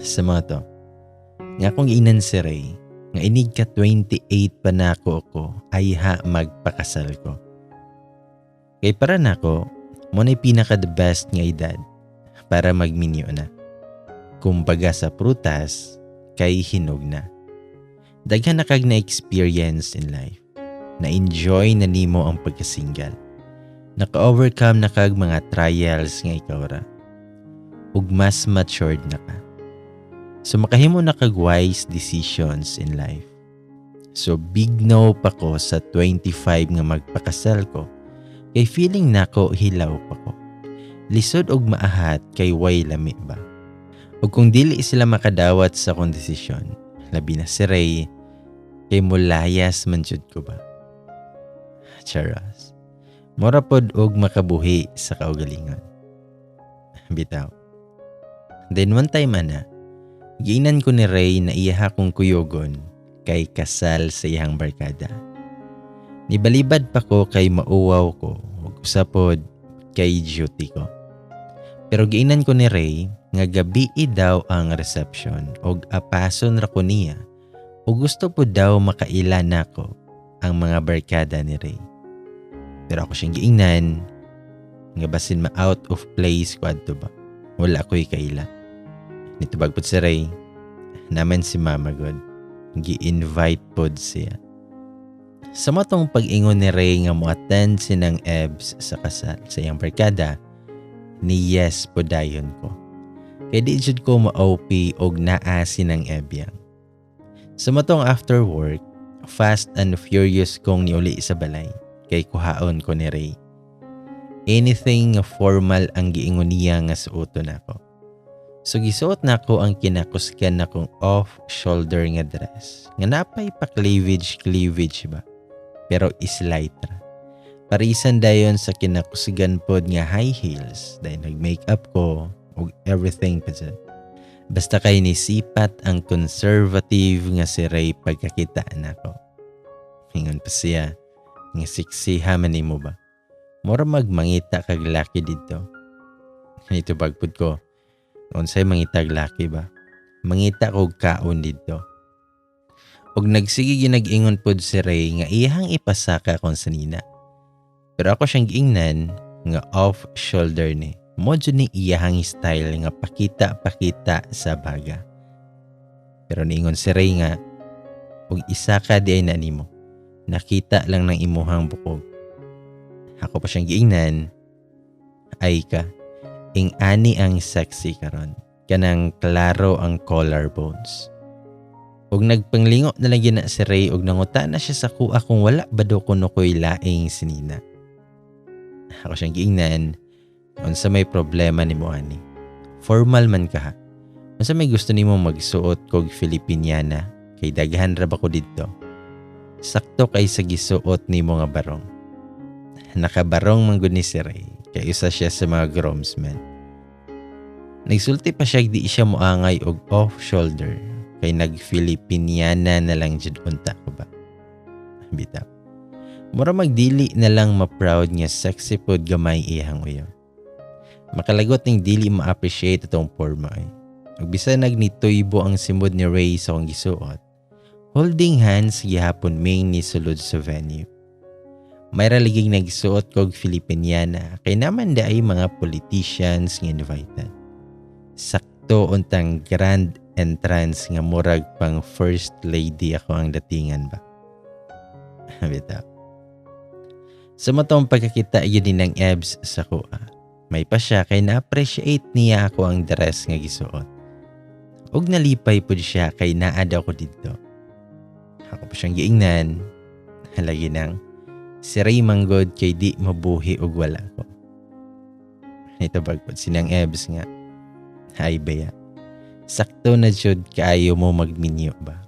Sa mga to, nga akong giingnan si Ray, nga inig ka 28 pa nako ko, ay ha magpakasal ko. Kay para nako, mao na'y pinaka the best nga edad para magminyo na. Kumbaga sa prutas, kay hinog na. Daghan na kag na-experience in life. Na-enjoy na nimo ang pagkasingle. Naka-overcome na kag mga trials nga ikaw ra. Ug mas matured na ka. So makahimo na kag wise decisions in life. So big no pa ko sa 25 nga magpakasal ko. Kay feeling nako hilaw pa ko. Lisod og maahat kay way lami ba. Ug kung dili sila makadawat sa akong desisyon, labi na si Ray, kay mulayas man jud ko ba. Charas. Mura pod og makabuhi sa kaugalingon. Bitaw. Then one time ana, giingnan ko ni Ray na iyaha kong kuyogon kay kasal sa iyang barkada. Nibalibad pa ko kay mauwaw ko ug usa pod kay duty ko. Pero giingnan ko ni Ray nga gabii daw ang reception og apason ra ko niya ug gusto pod daw makaila nako ang mga barkada ni Ray. Pero ako siyang giingnan nga basin ma-out of place ko adto ba. Wala ko'y kaila. Nitubag pod si Ray, naman si Mama God. Gi-invite pod siya. Sa matong pag-ingon ni Ray nga mo-attend si nang Ebs sa kasal sa iyang barkada, ni yes po dayon ko. Kay di jud ko ma-OP og naa si nang Ebyang. Sa matong after work, fast and furious kong niuli sa balay kay kuhaon ko ni Ray. Anything nga formal ang giingon niya nga suoton nako. So gisuot nako ang kinakusgan nakong off-shoulder nga dress nga napay pa cleavage cleavage ba, pero slight ra. Parisan dayon sa kinakusgan pod nga high heels dahil nag-makeup ko og everything pa dyan. Basta kay ni sipat ang conservative nga si Ray pagkakita nako. Ingon pa siya nga sexy ha man nimo ba. Mura magmangita kag laki didto. Nitubag pud ko, unsay mangitag laki ba? Mangita kog kaon didto. Og nagsige ginag-ingon pod si Ray nga iyang ipasaka kon sanina. Pero ako siyang giingnan nga off shoulder ni. Mo jud ni iyahang style nga pakita-pakita sa baga. Pero niingon si Ray nga og isa ka di ay na nimo. Nakita lang ng imuhang bukog. Ako pa siyang giingnan, ay ka, ing ani ang sexy karon. Kanang klaro ang collarbones. Og nagpanglingo na lang gina si Ray og nanguta na siya sa kuha kung wala ba daw kuno ko'y laing sinina. Ako siyang giingnan, unsa may problema nimo ani? Formal man ka ha. Unsa may gusto nimo magsuot kog Filipiniana kay daghan ra ba ko didto? Sakto kay sa gisuot nimo nga barong. Nakabarong man gud ni si Ray kay usa siya sa mga groomsmen. Nagsulti pa siya di siya moangay og off shoulder kay nag-Filipiniana na lang jud unta ko ba. Bitaw. Mura magdili na lang ma-proud nga sexy pod gamay iyang uyo. Makalagot ning dili ma-appreciate atong porma ay. Ug bisan nagnituybo ang simod ni Ray sa akong gisuot, holding hands gihapon ming ni sulod sa venue. May raliging nagsuot kog Filipiniana kay naman da ay mga politicians nga invited. Sakto untang grand entrance nga murag pang first lady ako ang datingan ba. Bitaw. Sa matong pagkakita yun din ng Ebs sa kuha. May pa siya kay na-appreciate niya ako ang dress nga gisuot. Ug nalipay pud siya kay naa daw ko didto. Ako pa siyang giingnan. Lagi nang si Ray manggod kay di mabuhi og wala ko. Nitubag pud sinang Ebs nga, ay baya. Sakto na jud kaayo mo magminyo ba.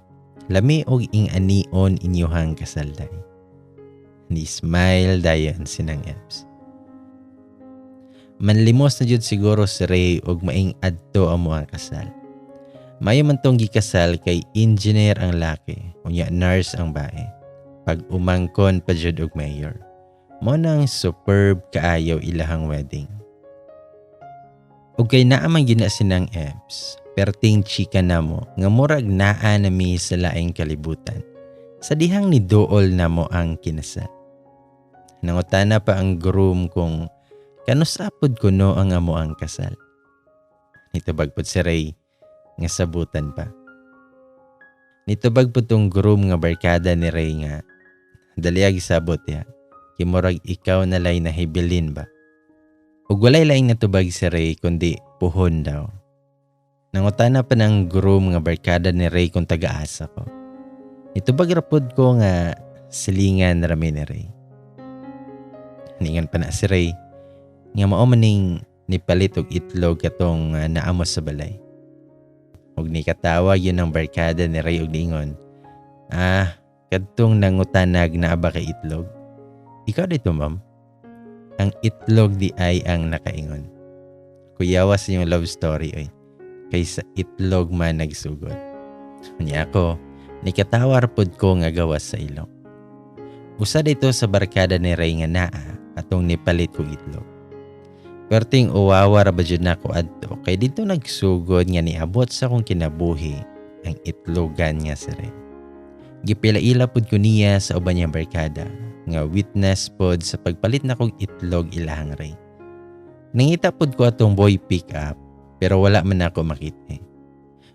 Lami og ing-anion inyohang kasalday. Ni smile dayon sinang Ebs. Manlimos na jud siguro si Ray og maing adto amo ang kasal. Mayo man tong gikasal kay engineer ang laki, unya nurse ang bae. Pag umangkon pa jud og mayor. Mo nang superb kaayo ilahang wedding. Ug kay naa man gyud na sinang ebs, perting chika namo nga murag naa na mi sa laing kalibutan. Sa dihang niduol namo ang kinasal. Nangutana pa ang groom kung kanusa pod kuno ang amo ang kasal. Nitubag pod si Ray nga sabutan pa. Nitubag pod tong groom nga barkada ni Ray nga daliag sabot ya, kay murag ikaw na lay nahibilin ba. Ug walay laing natubag si Ray kundi puhon daw. Nangutana pa ng groom nga barkada ni Ray kung taga-asa ko. Nitubag ra pod ko nga silingan rami ni Ray. Ningon pa na si Ray nga mao maning nipalit og itlog katong naamo sa balay. Ug nikatawa yun ang barkada ni Ray og niingon, "Ah, kadtong nangutanag naa ba kay itlog? Ikaw dito, ma'am." Ang itlog di ay ang nakaingon. Kuyawa sa inyong love story oy. Kaysa itlog man nagsugod. Unya ako, nikatawa ra pod ko nga gawas sa ilong. Usa dito sa barkada ni Ray nga naa atong nipalit kog itlog. Perting uwawa ra ba jud nako adto kay dito nagsugod nga niabot sa akong kinabuhi ang itlogan nga si Ray. Gipilaila pod ko niya sa uban niyang barkada nga witness pod sa pagpalit na kog itlog ilahang Ray. Nangita pod ko atong boy pick up pero wala man ako makita.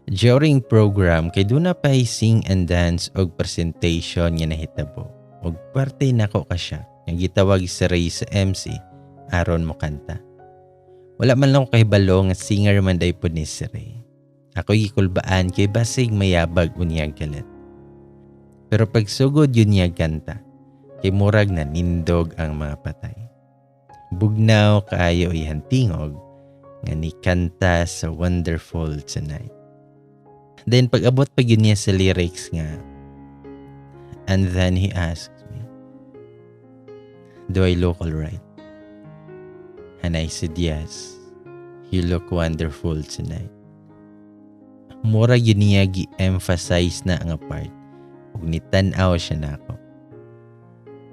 During program kay duna pay sing and dance og presentation nga nahitabo og parte nako ka siya nga gitawag si Ray sa MC aron mo kanta. Wala man lang ko kahibalo nga singer man day pod ni si Ray. Ako gikulbaan kay basig mayabag unyag kalit. Pero pagsugod yun niya kanta, kay murag na nindog ang mga patay. Bugnaw kaayo iyang tingog nga ni kanta sa Wonderful Tonight. Then pag-abot pa yun niya sa lyrics nga, "And then he asked me, do I look alright? And I said yes, you look wonderful tonight." Mura yun niya gi-emphasize na nga part ug nitan-aw siya nako.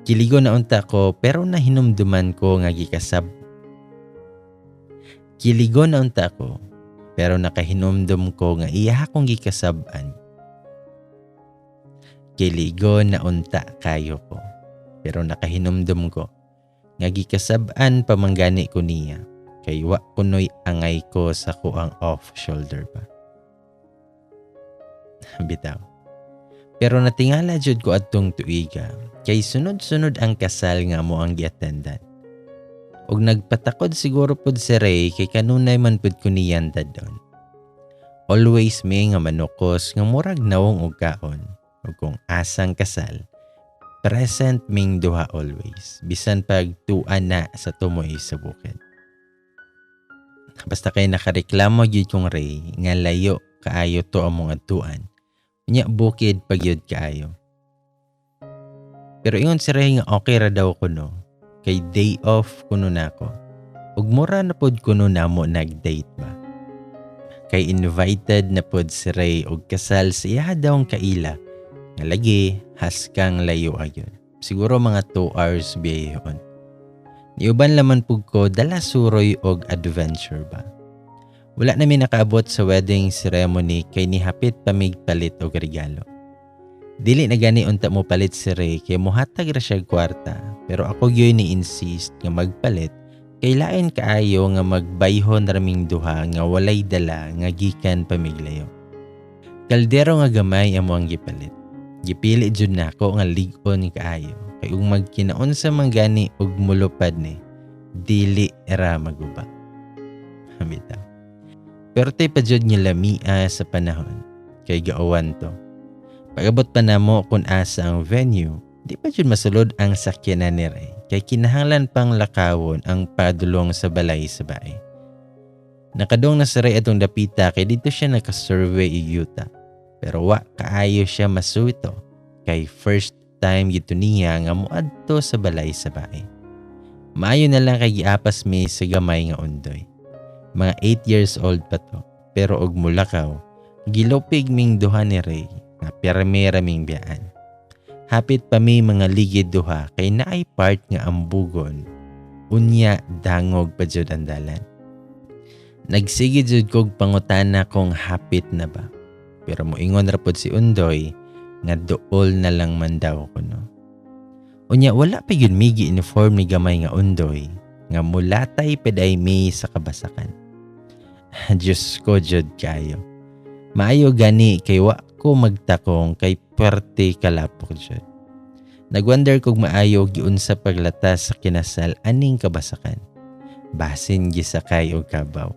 Kiligo na unta ko pero nahinumduman ko nga gikasab. Kiligo na unta ko pero nakahinumdum ko nga iya akong gikasab-an. Kiligo na unta kayo ko pero nakahinumdum ko nga gikasab-an pamanggani ko niya kay wa kunoy angay ko sa kuang off shoulder pa. Bitaw. Pero natingala jud ko adtong tuiga kay sunod-sunod ang kasal nga mo ang giattendan. Og nagpatakod siguro pod si Ray kay kanunay man pud ko niyan dadon. Always may nga manukos nga murag nawong og kaon ug kung asang kasal, present ming duha always bisan pag tuan na sa tumoy sa bukid. Basta kay nakareklamo gyud kong Ray nga layo kaayo to among adtuan. Unya bukid pagyud kaayo. Pero ingon si Ray nga okay ra daw kuno kay day off kuno nako. Ug mura na pod kuno namo nag-date ba. Kay invited na pod si Ray og kasal sa iya daw kaila nga lagi haskang layo ayon. Siguro mga 2 hours biyahon. Niuban laman pug ko dala suroy og adventure ba. Wala na mi nakaabot sa wedding ceremony kay nihapit pa mig palit og regalo. Dili na gani unta mo palit si Ray kay mohatag ra siya kwarta, pero ako gyud ni insist nga magpalit kay lain kaayo nga magbayhon raming duha nga walay dala nga gikan pa miglayo. Kaldero nga gamay amo ang gipalit. Gipili jud nako nga lig-on kaayo kay ug magkinaunsa man gani og mulupad ni dili ra maguba. Bitaw. Pero tay pa jud nga lamia sa panahon kay gauwan to. Pag-abot pa namo kung asa ang venue, di pa jud masulod ang sakyanan ni Ray kay kinahanglan pang lakawon ang padulong sa balay sa bae. Nakadong na si Ray atong dapita kay dito siya nakasurvey og yuta. Pero wa kaayo siya masuito kay first time gito niya nga moadto sa balay sa bae. Maayo na lang kay giapas mi sa gamay nga undoy. Mga 8 years old pa to, pero og mulakaw, gilupig ming duha ni Ray nga pirmi ra ming biyaan. Hapit pa mi mga ligid duha kay naay part nga ambugon, unya dangog pa jud ang dalan. Nagsige jud kog pangutana kung hapit na ba. Pero moingon ra pod si Undoy nga duol na lang man daw kuno. Unya wala pa yun mi gi-inform ni gamay nga Undoy nga mulatay peday mi sa kabasakan. Diyos ko jud kayo. Maayo gani kay wa ko magtakong kay puwerte kalapok jud. Nagwonder kog maayo giunsa paglatas sa kinasal aning kabasakan. Basin gisakay og kabaw.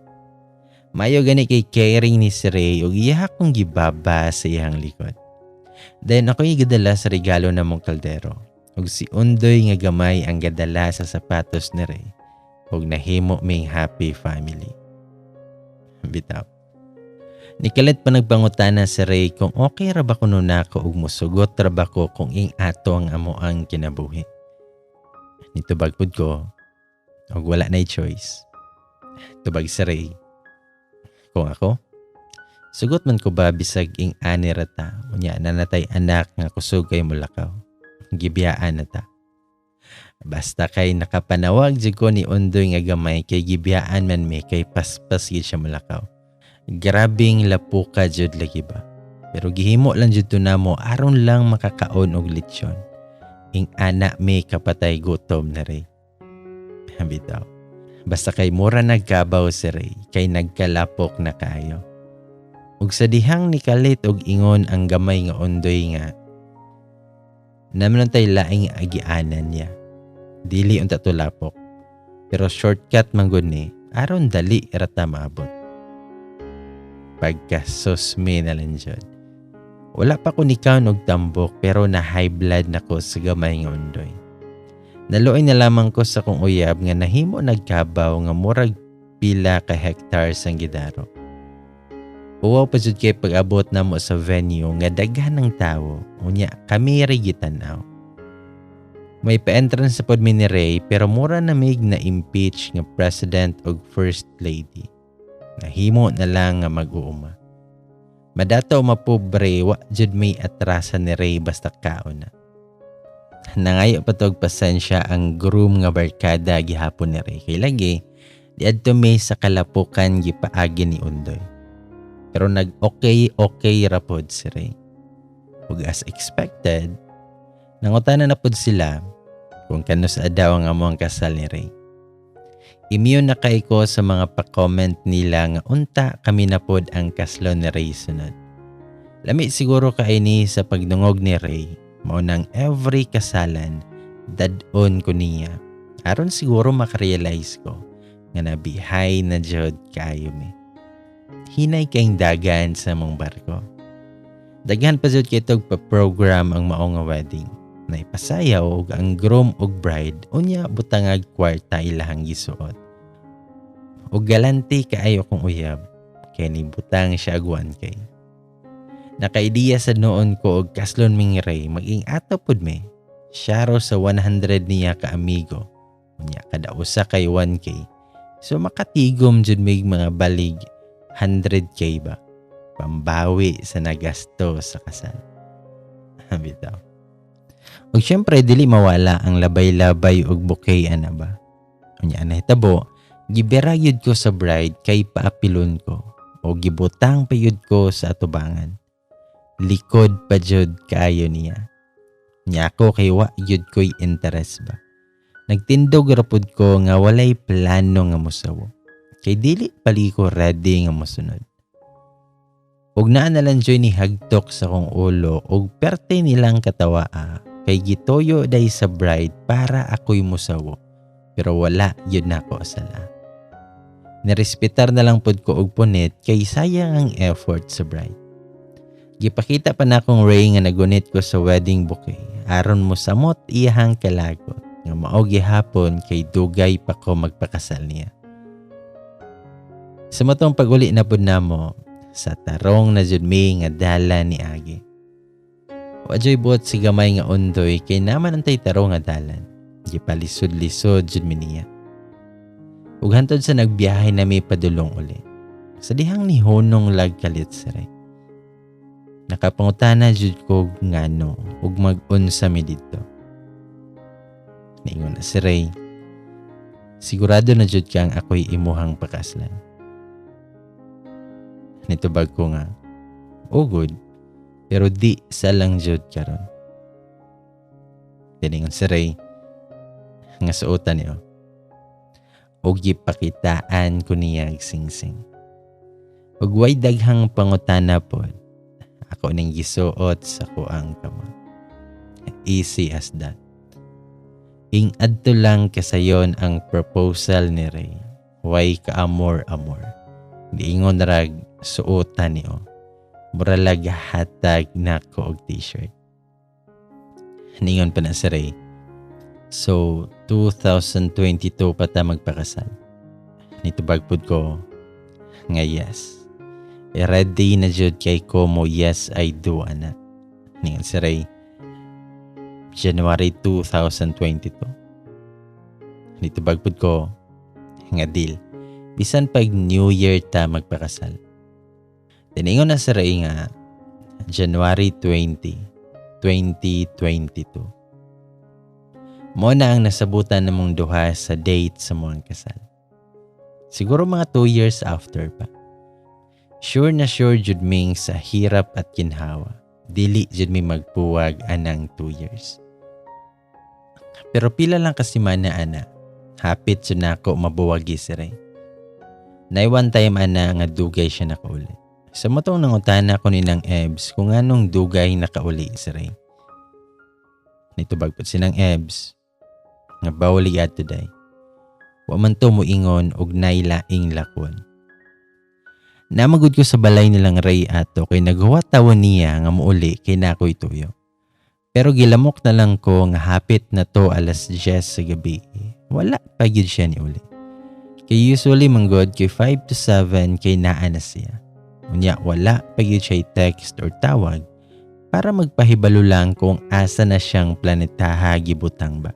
Maayo gani kay caring ni si Ray ug iya akong gibaba sa iyang likod. Then ako'y gadala sa regalo namong kaldero ug si Undoy nga gamay ang gadala sa sapatos ni Ray ug nahimo ming happy family. Bitaw. Nikalit pa nagpangutana si Ray kung okay ra ba kuno nako ug musugot ra ba ko kung ing ato ang amo ang kinabuhi. Nitubag pud ko ug wala nay choice. Tubag si Ray. Kung ako, sugot man ko ba bisag ing ani ra ta, unya nanatay anak nga kusog kay mulakaw. Gibiyaan na ta. Basta kay nakapanawag jud ko ni Undoy nga gamay kay gibiyaan man mi kay paspas gid siya mulakaw. Grabing lapuka jud lagi ba. Pero gihimo lang jud to namo aron lang makakaon og lechon. Ing ana mi kapatay gutom na Ray. Bitaw. Basta kay mura nagkabaw si Ray kay nagkalapok na kaayo. Ug sa dihang nikalit og ingon ang gamay nga Undoy nga naman tay laing agianan niya. Dili unta to lapok. Pero shortcut man gud ni aron dali ra ta maabot. Pagkasusmi na lang jud. Wala pa ko nikaon og tambok pero na high blood na ko sa gamay nga Undoy. Naluoy na lamang ko sa kong uyab nga nahimo nagkabaw nga murag pila ka hectares ang gidaro. Uwaw pa jud kay pag-abot namo sa venue nga daghan ng tawo, unya kami ra gitan-aw. May pa-entrance sa pod mi ni Ray pero mura na mig na impeach nga president og first lady. Nahimo na lang nga mag-uuma. Madato o mapobre, wa jud may atrasa ni Ray basta kaon na. Nangayo pa to og pasensya ang groom nga barkada gihapon ni Ray. Kay lagi, diadto may sa kalapukan gipaagi ni Undoy. Pero nag-okay okay ra pod si Ray. Ug as expected, nangutana na pod sila kung kanus-a daw ang among kasal ni Ray. Immune na kay ko sa mga pa-comment nila nga unta kami na pod ang kaslon ni Ray sunod. Lami siguro kay ni sa pagdungog ni Ray, mao nang every kasalan, dad-on ko niya. Aron siguro makarealize ko nga nabihay na jud kaayo mi. Hinay kayong dagan sa mong barko. Daghan pa jud kay tog pa-program ang mao nga wedding. Naipasayaw og ang groom ug bride unya butangag kwarta ilahang gisuot. Og galante kaayo kong uyab kay nibutang siya og 1K. Nakaidiya sa noon ko og kaslon ming Ray maging ato pud mi. Siya ro sa 100 niya ka amigo. Unya kada usa kay 1K. So makatigom jud mig mga balig 100K ba. Pambawi sa nagasto sa kasal. Bitaw. Ug syempre dili mawala ang labay-labay ug bouquet ana ba. Unya nahitabo, gibera gyud ko sa bride kay paapilon ko o gibutang pa gyud ko sa atubangan. Likod pa jud kaayo niya. Nya ako kay wa gyud ko'y interest ba. Nagtindog ra pud ko nga walay plano nga mosawo. Kay dili pali ko ready nga mosunod. Ug naa na lang joy ni hagtok sa kong ulo ug perte nilang katawaa kay gituyo day sa bride para ako'y mosawo. Pero wala yun nako sala. Nirespetar na lang pud ko og punit kay sayang ang effort sa bride. Gipakita pa na akong Ray nga nagunit ko sa wedding bouquet aron mo samot iyahang kalagot nga mao gihapon kay dugay pa ko magpakasal niya. Sa matong paguli na pud namo sa tarong na jud mi nga dala ni Agi. Wa joy buot si gamay nga Undoy kay naman antay tarong nga dalan. Gipalisod-lisod jud mi niya. Ug hantod sa nagbiyahe nami padulong uli. Sa dihang ni hunong lag kalit si Ray. Nakapangutana jud ko ngano ug mag-unsa mi didto. Niingon na si Ray. Sigurado na jud kang ako'y imuhang pakaslan. Nitubag ko nga, "Ugod, pero di sa lang jud karon." Tiningon si Ray nga suotan niyo. Og gipakitaan ko niya singsing. Ug way daghang pangutana pod, ako ning gisuot sa kuang kamot. Easy as that. Ing adto lang kasayon ang proposal ni Ray. Way kaamor-amor. Giingon rag suotan niyo. Muralag hatag nako og T-shirt. Ningon pa na si Ray, "So, 2022 pa ta magpakasal?" Nitubag pud ko nga yes. E ready na jud kay ko mo yes I do ana. Ningon si Ray, "January 2022." Nitubag pud ko nga deal. Bisan pag New Year ta magpakasal. Tiningon na si Ray nga January 20, 2022. Mo na ang nasabutan namong duha sa date sa among kasal. Siguro mga 2 years after pa. Sure na sure jud ming sa hirap at kinhawa, dili jud mi magpuwag anang 2 years. Pero pila lang ka semana ana, hapit jud nako mabuwagi si Ray. Nay one time ana nga dugay siya nakauli. Sa mao tong nangutana ko ni Nang Ebs kung anong dugay nakauli si Ray. Nitubag pud si Nang Ebs nga bawali adto day. Wa man to moingon og nay laing lakon. Namagod ko sa balay nilang Ray ato kay naghuwat tawon niya nga muuli kay nakoy tuyo. Pero gilamok na lang ko nga hapit na to alas 10 sa gabi. Wala pa gyud siya ni uli. Kay usually manggod kay 5 to 7 kay naa na siya. Unya wala pa gyud siya text or tawag para magpahibalo lang kung asa na siyang planetaha gibutang ba.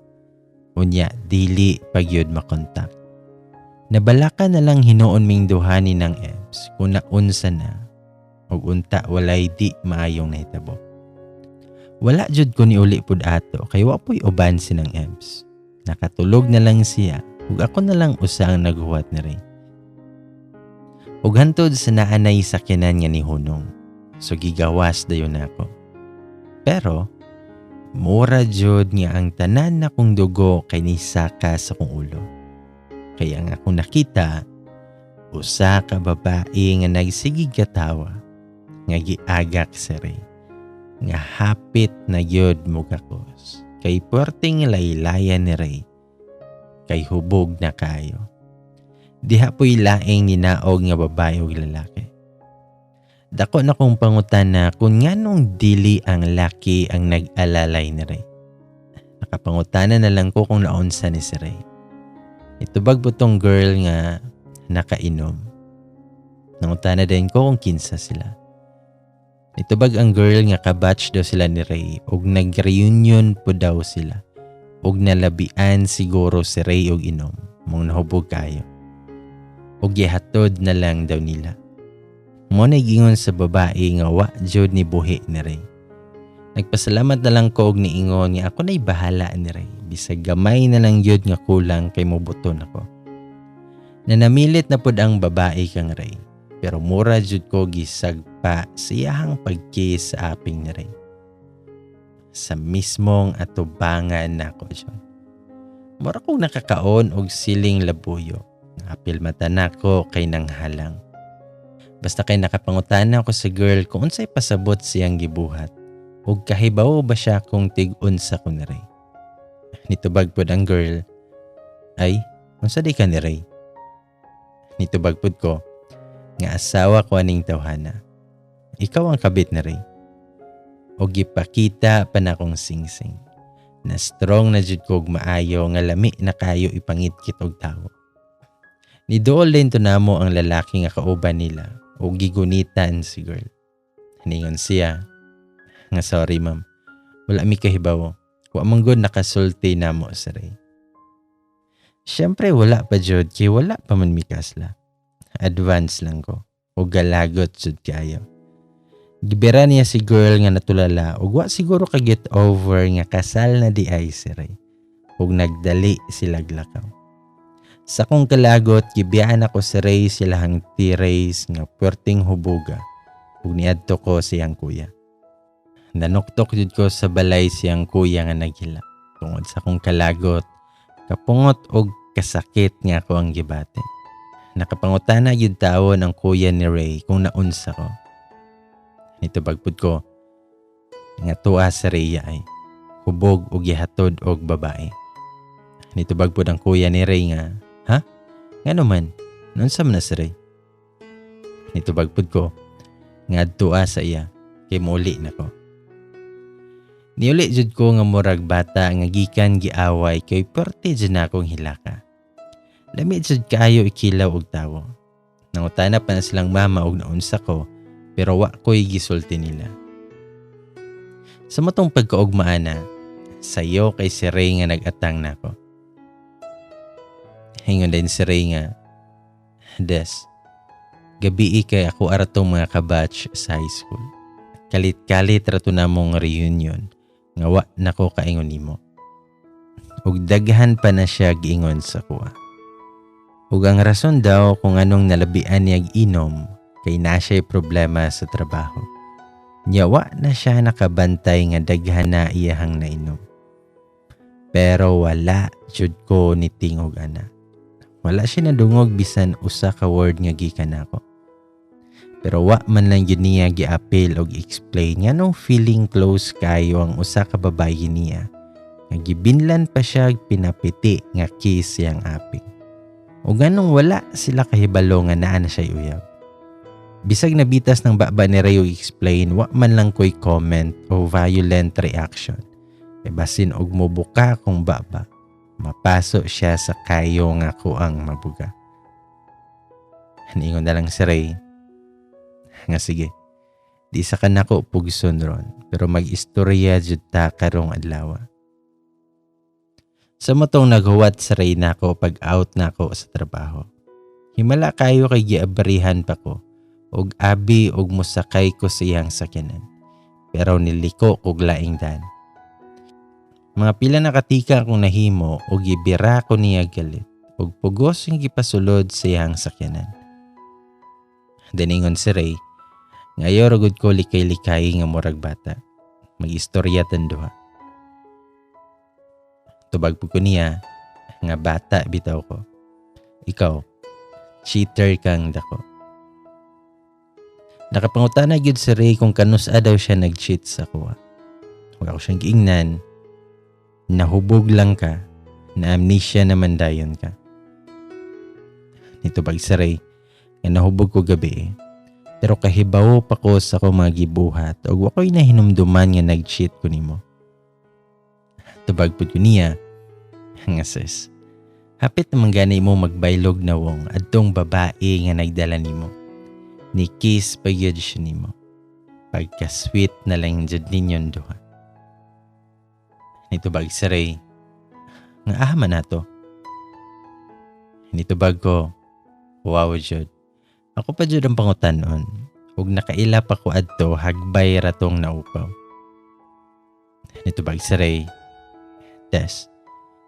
Unya dili pa gyud makontak. Nabalaka na lang hinuon ming duha ni Nang Ebs kung naunsa na ug unta walay di maayong nahitabo. Wala jud ko ni uli pud ato kay wa poy uban si Nang Ebs. Nakatulog na lang siya ug ako na lang usa ang naghuwat ni Ray. Ug hantod sa naanay sakyanan nga ni hunong. So gigawas dayon nako. Pero mura jud nga ang tanan nakong dugo kay nisaka sa kong ulo. Kaya nga akong nakita, usa ka babae nga nagsigig katawa, nga giagak si Ray, nga hapit na gyud mugakos. Kay puwerteng laylayan ni Ray, kay hubog na kayo. Diha po'y laing ninaog nga babae ug lalaki. Dako na kong pangutana kung nganong dili ang laki ang nag-alalay ni Ray. Nakapangutana na lang ko kung naunsa ni si Ray. Itubag po tong girl nga nakainom. Nangutana din ko kung kinsa sila. Itubag ang girl nga kabatch daw sila ni Ray ug nag-reunion po daw sila. Ug nalabian siguro si Ray og inom mong nahubog kayo. Ug gihatod na lang daw nila. Mo na gingon sa babae nga wa jud ni buhi ni Ray. Nagpasalamat na lang ko og niingon nga ako na'y bahala ni Ray. Bisag gamay na lang gyud nga kulang kay mobuton ako. Nanamilit na pud ang babae kang Ray. Pero mura jud ko gisagpa sa iyahang pagkiss sa aping ni Ray. Sa mismong atubangan nako jud. Mura kong nakakaon og siling labuyo. Apil mata nako kay nanghalang. Basta kay nakapangutana ako sa girl kung unsay pasabot siyang gibuhat ug kahibaw ba siya kung tig-unsa ko ni Ray. Nitubag pod ang girl, "Ay, unsa di ka ni Ray?" Nitubag pod ko nga asawa ko aning tawhana. Ikaw ang kabit ni Ray. O gipakita pa na akong singsing. Na strong na jud ko og maayo nga lami na kayo ipangitkit og tawo. Niduol din to namo ang lalaki nga kauban nila o gigunitan si girl. Ningon siya nga sorry ma'am, wala mi kahibaw. Wa man gud nakasulti namo si Ray. Siyempre wala pa jud kay wala pa man mi kasla. Advance lang ko o galagot jud kayo. Gibira niya si girl nga natulala ug wa siguro ka get over nga kasal na di ay si Ray. Ug nagdali sila glakaw. Sa akong kalagot, gibiyaan ako si Ray silahang T-Race nga puwerteng hubuga ug niadto ko siyang kuya. Nanuktok jud ko sa balay siyang kuya nga naghila. Tungod sa akong kalagot, kapungot og kasakit nga ako ang gibati. Nakapangutana gyud tawon ang kuya ni Ray kung naunsa ko. Nitubag pud ko nga tuwa sa Rhea ay hubog og gihatod og babae. Nitubag pud ang kuya ni Ray nga, "Ha? Ngano man? Naunsa man na si Ray?" Nitubag pud ko nga adtoa sa iya kay muuli na ko. Niuli jud ko nga murag bata nga gikan giaway kay perti jud na akong hilaka. Lami jud kaayo ikilaw og tawo. Nangutana pa na silang mama og naunsa ko pero wa ko'y gisulti nila. Sa matong pagkaugmaan na, sayo kay si Ray nga nag-atang nako. Hingon din si Ray nga, "Des, gabii kay ako aratong mga kabatch sa high school. Kalit-kalit rato namong reunion nga wa nako kaingon nimo." Ug daghan pa na siya giingon sa kuha. Ug ang rason daw kung anong nalabian niya inom kay na siya'y problema sa trabaho. Nya wa na siya nakabantay nga daghan na iyahang nainom. Pero wala jud ko ni tingog ana. Wala siya nadungog bisan usa ka word nga gikan nako. Pero wa man lang gyud niya giapil og explain nganong feeling close kayo ang usa ka babayi niya nga gibinlan pa siya pinapiti nga kiss siyang aping. O ganong wala sila kahibalo nga naa na siya uyab. Bisag nabitas ng baba ni Ray og explain, wa man lang ko'y comment o violent reaction. E basin og mobuka akong baba, mapaso siya sa kayo nga ko ang mabuga. Niingon na lang si Ray nga sige, di sa kanako pugson ron, pero mag-istorya jud ta karong adlaw. Sa motong naghuwat sa Ray nako pag out nako sa trabaho. Himala kayo kay giabarihan pa ko og abi og mosakay ko sa iyang sakyanan. Pero niliko kog laing dan. Mga pila na katika akong nahimo og gibira ko niya galit og pugos ang gipasulod sa iyang sakyanan. Diningon si Ray, ngayo ragod ko likay-likay nga murag bata. Mag-istorya tan duha. Tubag po ko niya, nga bata bitaw ko. Ikaw, cheater kang dako. Nakapangutana gyud si Ray kung kanusa daw siya nag-cheat sa kuha. Huwag ako siyang giingnan, nahubog lang ka, na amnesia naman dayon ka. Nitubag si Ray, nga nahubog ko gabi eh. Pero kahibaw pa ko sa ko mga gibuhat ug wa ko'y nahinumduman nga nag-cheat ko nimo. Tubag pud ko niya, nga sis, hapit naman gani mo magbaylog na wong adtong babae nga nagdala nimo. Ni kiss pa gyud siya nimo. Pagka-sweet na lang jud ninyon duha. Nitubag si Ray, nga aha man nato. Nitubag ko, wow jud. Ako pa jud ang pangutanon. Ug nakaila pa ko adto hagbay ratong naupaw. Nitubag si Ray, Des,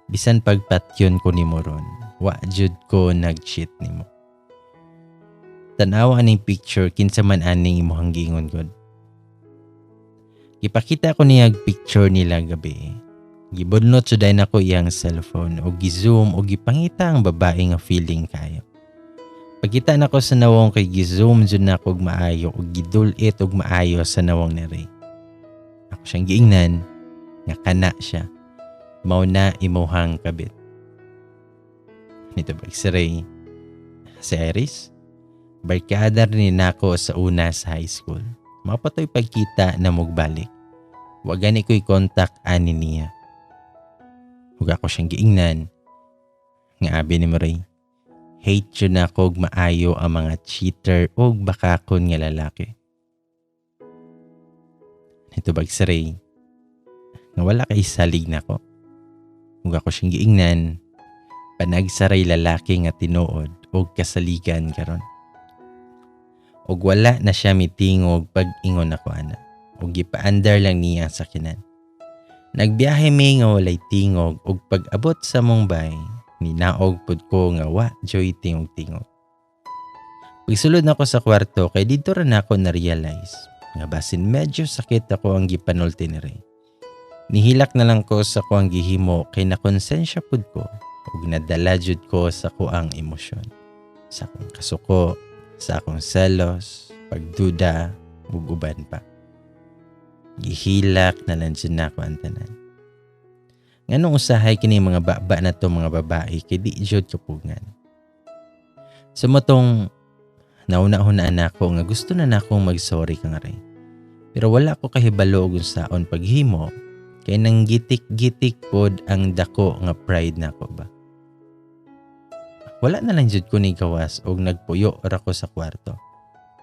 bisan pagpatyon ko nimo ron, wa jud ko nag-cheat nimo. Tanawa aning picture kinsa man aning imuhang giingon gud. Gipakita ko niya picture nila gabi. Gibudnot jud nako iyang cellphone og gi-zoom og gipangita ang babae nga feeling kayo. Pagkita nako sa nawong kay gi-zoom jud nako og maayo og gidulit og maayo sa nawong ni Ray. Ako siyang giingnan nga kana siya. Mao na imuhang kabit. Nitubag si Ray, si Iris, barkada ni nako sa una sa high school. Mapatoy pagkita na mugbalik. Wa gani ko'y contact ani niya. Ug ako siyang giingnan nga abi ni Ray, hate yun ako og maayo ang mga cheater og bakakon nga lalaki. Nitubag si Ray, nga wala kay salig nako. Ug ako siyang giingnan, panagsaray lalaki nga tinuod og kasaligan karon. Og wala na siya mitingog pag-ingon ako ana. Og gipaandar lang niya sa kinan. Nagbiyahe mi nga walay tingog ug pag-abot sa Mumbai, Ninaog pud ko nga wa joy tingog-tingog. Pagsulod nako sa kwarto kay didto ra nako na-realize nga basin medyo sakit ako ang gipanulti ni Ray. Nihilak na lang ko sa kuang gihimo kay nakonsensya pud ko ug nadala jud ko sa kuang emosyon. Sa akong kasuko, sa akong selos, pagduda, ug uban pa. Gihilak na lang jud nako ang tanan. Nganong usahay kini mga baba na to mga babae kay di jud kapugngan. Sa motong nauna-hunaan nako nga gusto na nakong mag-sorry kang Ray. Pero wala ko kahibalo og unsaon paghimo kay nang gitik-gitik pod ang dako nga pride nako ba. Wala na lang jud ko ni gawas og nagpuyo ra ko sa kwarto.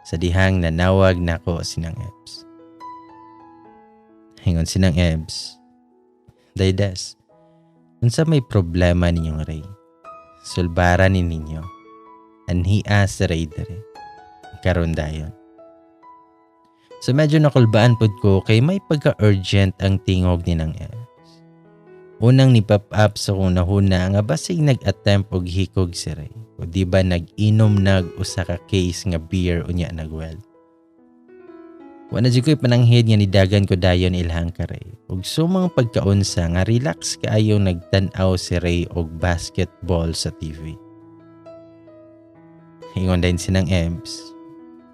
Sa dihang nanawag nako sinang Ebs. Hingon sinang Ebs, "Daydes, unsa may problema ninyong Ray? Sulbara ni ninyo. Anhia si Ray dere. Karon dayon." So medyo nakulbaan pod ko kay may pagka-urgent ang tingog ni nang Ebs. Unang ni pop up sa kong nahuna nga basig nag-attempt og hikog si Ray. O di ba nag-inom nag usa ka case nga beer unya nagweld. Wa na jud ko'y pananghid nga nidagan ko dayon ilahang ka Ray. Ug sumang pagkaunsa nga relax kaayo nagtan-aw si Ray og basketball sa TV. Ingon din sinang Ebs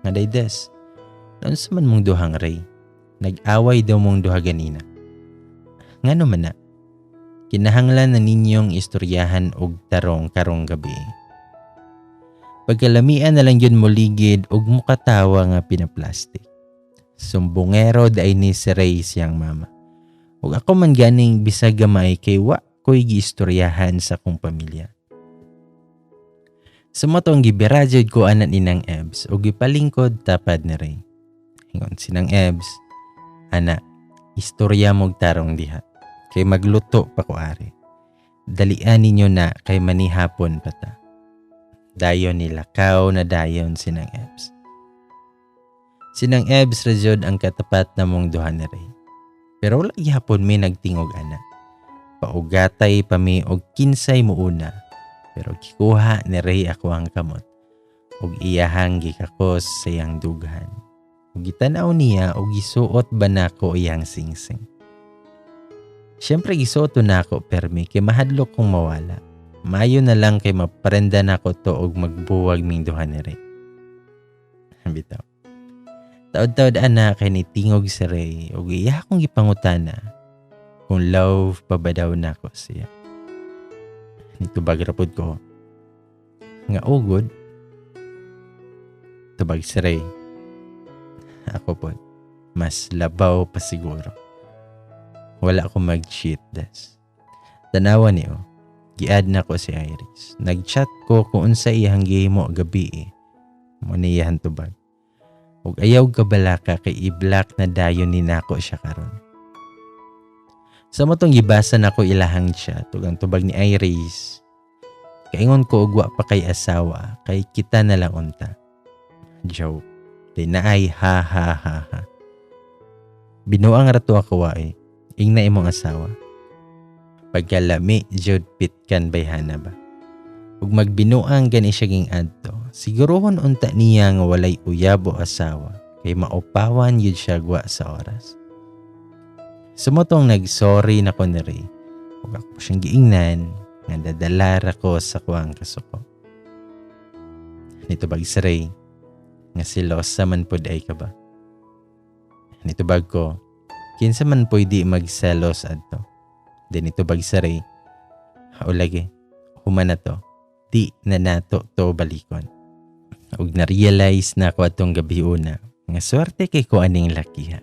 nga, "Daydes, naunsa man mong duhang Ray? Nag-away daw mong duha ganina. Ngano man na? Kinahanglan na ninyong istoryahan og tarong karong gabi." Pagkalamian na lang yun moligid og mukatawa nga pinaplastic. Sumbongero day ni si Ray siyang mama. Ug ako man ganing bisag gamay kay wa ko'y giistoryahan sa akong pamilya. Sumoto ang gibira jud ko anak ni Nang Ebs ug gipalingkod tapad ni Ray. Ingon sinang Ebs, "Ana, istorya mog tarong diha. Kay magluto pa ko ari. Dalian ninyo na kay manihapon pa ta." Dayon nilakaw na dayon sinang Ebs. Sinang Ebs ra jud ang katapat na mong duha ni Ray. Pero wala gihapon mi nagtingog ana. Paugatay pa mi og kinsay muuna. Pero gikuha ni Ray ako ang kamot ug iyahang gikakos sa iyang dughan. Ug gitanaw niya og gisuot ba nako iyang singsing. Siyempre gisuot nako permi kay mahadlok kong mawala. Mayo na lang kay maprenda nako to og magbuwag ming duha ni Ray. Bitaw. Taod-taod ana kay nitingog si Ray ug iya akong gipangutana kung love pa ba daw nako siya. Nitubag ra pod ko nga ugod. Tubag si Ray, "Ako pod, mas labaw pa siguro. Wala ko mag-cheat, Des. Tanawa niyo, gi-add na ko si Iris. Nag-chat ko kung unsa iyang gihimo gabi eh." Mo ni iyang tubag. "Ug ayaw kabalaka kay i-block na dayon ni nako siya karon." Sa motong gibasa nako ilahang chat ug ang tubag ni Iris, "Kaingon ko og wa pa kay asawa kay kita na lang unta. Joke. Di na ay ha ha ha ha. Binuang ra to ako eh. Ingna imong asawa." Pagkalami jud pitkan bayhana ba. Ug magbinuang gani siya ging adto, siguruhon unta niya nga walay uyab o asawa kay maupawan yun siya gwa sa oras. Sumotong nag-sorry na ko ni Ray. Ug ako siyang giingnan nga dadalara ko sa kuang kasuko. Nitubag si Ray nga silosa man pod ay ka ba. Nitubag ko, "Kinsa man pwede magselos adto?" Then nitubag si Ray, "O lagi, human na to. Di na nato to balikon." Ug na-realize na ako atong gabi una nga swerte kay ko aning lakiha.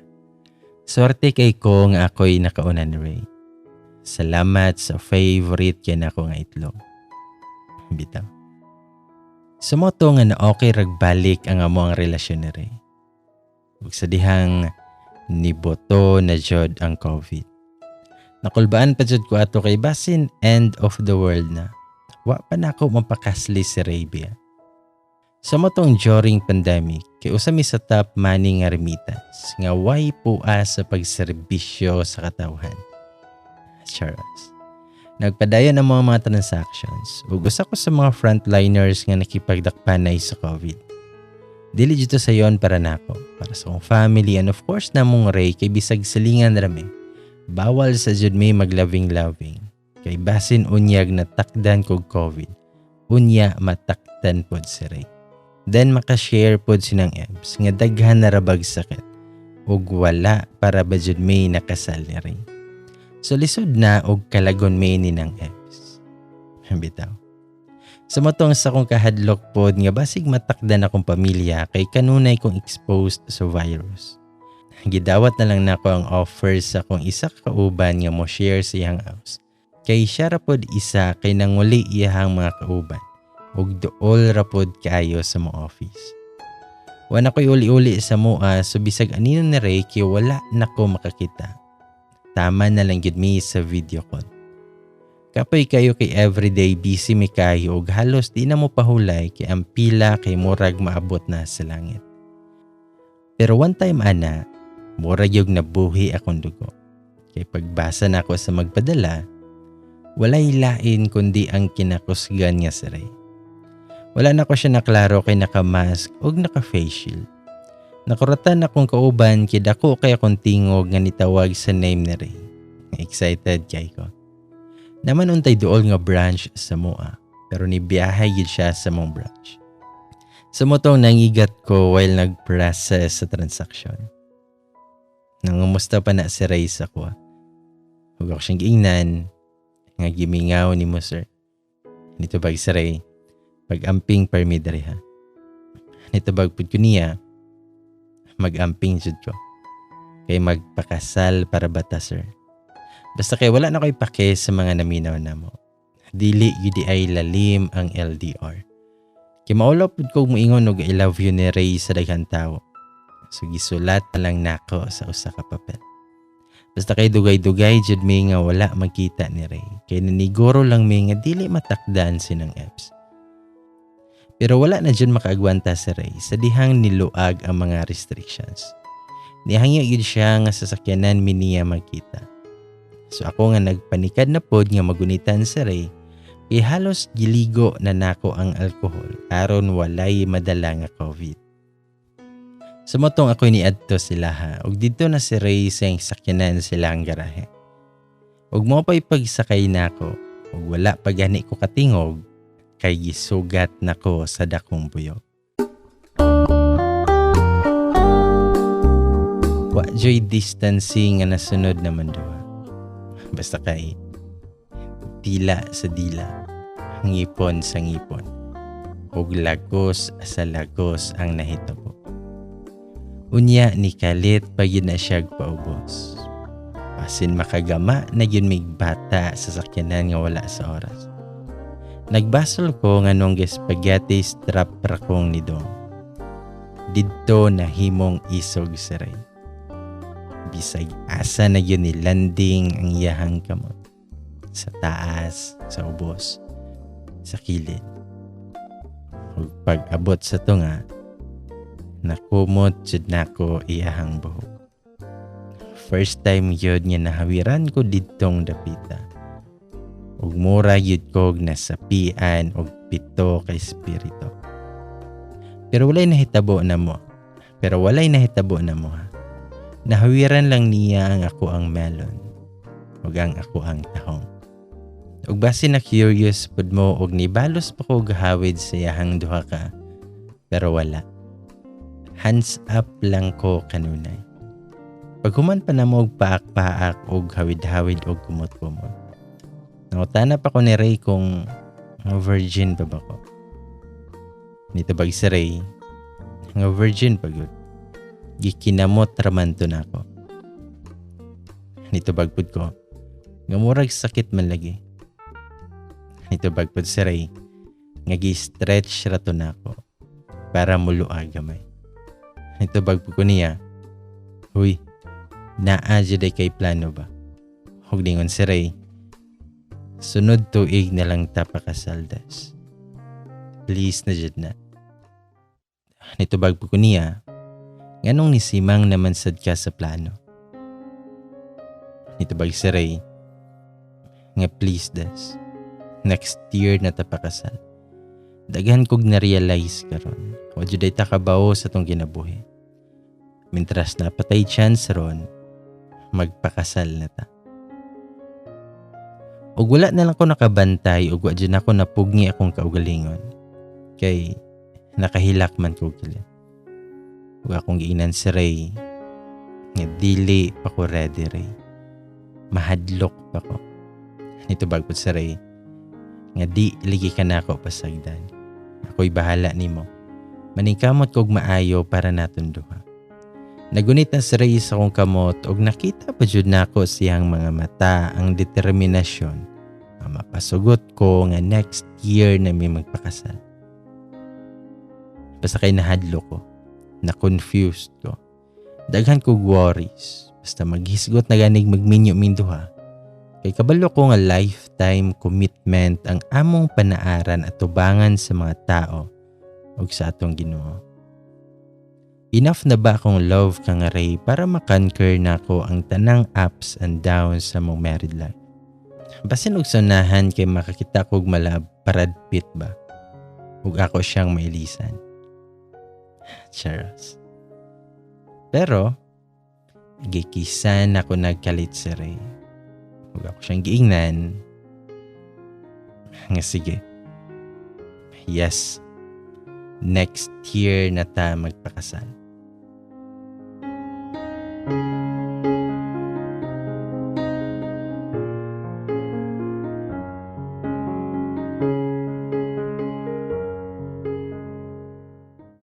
Swerte kay ko nga ako'y nakauna ni Ray. Salamat sa favorite kay nako nga itlog. Bitaw. Sumoto nga na okay ragbalik ang amo ang relasyon ni Ray. Ug sa dihang niboto na jud ang COVID. Nakulbaan pa jud ko ato kay basin end of the world na. Wa pa nako mapakasli si Ray biya. Sa motong during pandemic, kay usa mi sa top money nga remittance nga way pua sa pagserbisyo sa katawhan. Charas. Nagpadayon ang mga transactions ug usa ko sa mga frontliners nga nakipagdakpanay sa COVID. Dili dito sayon para nako, para sa akong family and of course namong Ray kay bisag silingan ra mi. Bawal sa jud mi magloving-loving kay basin unyag natakdan kog COVID. Unya matakdan pod si Ray. Then makashare pod sinang Ebs nga daghan na rabag sakit ug wala para ba jud mi nakasal ni Ray. So lisod na og kalagon mi ni ng Ebs. Bitaw. Sa motong sa akong kahadlok pod nga basig matakdan akong pamilya kay kanunay kong exposed sa virus. Gidawat na lang nako ang offer sa akong isa ka kauban nga mo share sa iyang house. Kay siya ra pod isa kay nanguli iyahang mga kauban ug duol ra pod kaayo sa mo office. Wa na ko'y uli-uli sa mua, so bisag anino ni Ray kay wala nako makakita. Tama na lang gyud mi sa video call. Kapoy kayo kay everyday busy mi kayo ug halos di na mo pahulay kay ang pila kay murag maabot na sa langit. Pero one time ana, murag yung nabuhi akong dugo. Kay pagbasa na ako sa magpadala, walay lain kundi ang kinakusgan nga si Ray. Wala na ko siya naklaro kay naka-mask ug naka-face shield. Nakuratan akong kauban kay dako kay akong tingog nga nitawag sa name ni Ray. Excited kay ko. Naman untay duol nga branch sa moa, pero nibiyahe gid siya sa mong branch. Sa motong nangigat ko while nag-process sa transaction. Nangumusta pa na si Ray sa kuha. Huwag ako siyang giingnan nga gimingaw ni mo, sir. Nitubag si Ray, pag-amping permi diri ha. Nitubag pud ko niya, mag-amping jud ko. Kay magpakasal para bata, sir. Basta kay wala na ko'y pake sa mga naminaw na mo. Dili gyud ay lalim ang LDR. Kay maulaw pud ko moingon og I love you ni Ray sa daghang tawo. So gisulat na lang nako sa usa ka papel. Basta kay dugay-dugay jud mi nga wala magkita ni Ray. Kay naniguro lang mi nga dili matakdan sinang apps. Pero wala na jud makaagwanta si Ray sa dihang niluag ang mga restrictions. Nihangyo gyud siya nga sasakyanan mi niya magkita. So ako nga nagpanikad na pod nga magunitan si Ray, kay halos giligo na nako ang alkohol aron walay madala nga COVID. Sa motong ako'y niadto sila ha, ug didto na si Ray sa iyang sakyanan sila ang garahe. Ug mo pa'y pagsakay nako, ug wala pa gani ko katingog, kay gisugat nako sa dakong buyog. Wa joy distancing nga nasunod naman duha. Basta kay dila sa dila, ngipon sa ngipon, ug lagos sa lagos ang nahitabo. Unya ni kalit pa gyud na siyag paubos. Pasin makagama na gyud mig bata sa sakyanan nga wala sa oras. Nagbasol ko nga nung spaghetti strap ra kong nidong. Didto nahimong isog si Ray. Bisag asa na gyud ni landing ang iyahang kamot. Sa taas, sa ubos, sa kilid. Ug pag-abot sa tunga, nakumot jud nako iyahang buhok. First time gyud nga nahawiran ko didtong dapita. Ug mura gyud kog nasapian og pito ka espiritu. Pero walay nahitabo na mo. Pero walay nahitabo na mo ha. Nahawiran lang niya ang ako ang melon ug ang ako ang tahong. Ug base na curious pud mo og nibalos pa ko gahawid sa iyahang duha ka, pero wala. Hands up lang ko kanunay. Paghuman pa na mo og paak-paak og hawid-hawid og kumot-kumot. Nangutana pa ko ni Ray kung virgin pa ba ko. Nitubag si Ray, nga virgin pa gud. Gikinamot raman to nako. Nitubag pud ko, nga murag sakit man lagi. Nitubag pud si Ray, nga gi-stretch ra to nako para muluag gamay. Nitubag pud ko niya, huy, naa jud ay kay plano ba? Ug ningon si Ray, sunod tuig na lang ta pakasaldas. Please na jud na. Nitubag pud ko niya, nganong nisimang naman sad ka sa plano? Nitubag si Ray, Nga please, Des. Next year na ta pakasal. Daghan kog na-realize karon. Wa jud ta kabawo sa atong kinabuhi. Mintras naa pa tay chance ron, magpakasal na ta. Ug wala na lang ko nakabantay ug wa jud nako napugngi akong kaugalingon. Kay nakahilak man ko kilid. Ug akong giingnan si Ray nga dili pa ko ready, Ray. Mahadlok pa ko. Nitubag pud si Ray nga di lagi ka nako pasagdan. Ako'y bahala nimo. Maningkamot kog maayo para naton duha. Nagunit na si Ray sa akong kamot ug nakita pa jud nako siyang mga mata ang determinasyon nga mapasugot ko nga next year na mi magpakasal. Basta kay nahadlok ko, na-confused ko. Daghan kog worries. Basta maghisgot na ganig magminyo ming duha. Kay kabalo ko nga lifetime commitment ang among panaaran at tubangan sa mga tao ug sa atong Ginoo. Enough na ba akong love ka nga, Ray, para makonquer nako ang tanang ups and downs sa mong married life? Basin og sunahan kay makakita kog mala Brad Pitt ba? Ug ako siyang mailisan. Charos. Pero, gikisan ako nagkalit si Ray. Ug ako siyang giingnan nga sige. Yes. Next year na ta magpakasal.